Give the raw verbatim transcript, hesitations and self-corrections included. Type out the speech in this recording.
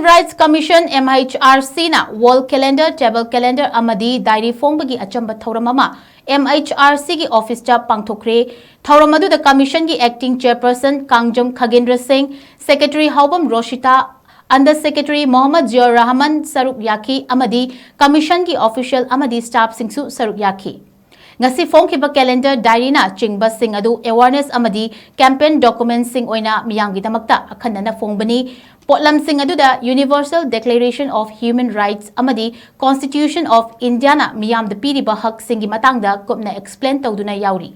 Rights Commission, M H R C ꯅ wall calendar, table calendar ꯑꯃꯗꯤ diary ꯐꯣꯡꯕꯒꯤ ꯑꯆꯝꯕ ꯊꯧꯔꯝ ꯑꯃ M H R C ꯒꯤ office ꯇ ꯄꯥꯡꯊꯣꯛꯈ꯭ꯔꯦ꯫ ꯊꯧꯔꯝ ꯑꯗꯨꯗ Commission ꯒꯤ acting chairperson ꯀꯥꯡꯖꯝ ꯈꯒꯦꯟꯗ꯭ꯔ ꯁꯤꯡ, secretary ꯍꯥꯎꯕꯝ ꯔꯣꯁꯤꯇꯥ, under secretary Mohammad ꯖꯤꯌꯥꯎꯔ Rahman ꯁꯔꯨꯛ ꯌꯥꯈꯤ ꯑꯃꯗꯤ Commission ꯒꯤ official ꯑꯃꯗꯤ staff ꯁꯤꯡꯁꯨ ꯁꯔꯨꯛ ꯌꯥꯈꯤ꯫ ꯉꯁꯤ ꯐꯣꯡꯈꯤꯕ calendar, diary ꯅ ꯆꯤꯡꯕꯁꯤꯡ ꯑꯗꯨ awareness ꯑꯃꯗꯤ campaign document ꯁꯤꯡ ꯑꯣꯏꯅ ꯃꯤꯌꯥꯝꯒꯤꯗꯃꯛꯇ ꯑꯈꯟꯅꯅ ꯐꯣꯡꯕꯅꯤ꯫ ꯄꯣꯠꯂꯝꯁꯤꯡ ꯑꯗꯨꯗ Universal Declaration of Human Rights ꯑꯃꯗꯤ Constitution of India ꯅ ꯃꯤꯌꯥꯝꯗ ꯄꯤꯔꯤꯕ ꯍꯛꯁꯤꯡꯒꯤ ꯃꯇꯥꯡꯗ ꯀꯨꯞꯅ explain ꯇꯧꯗꯨꯅ ꯌꯥꯎꯔꯤ꯫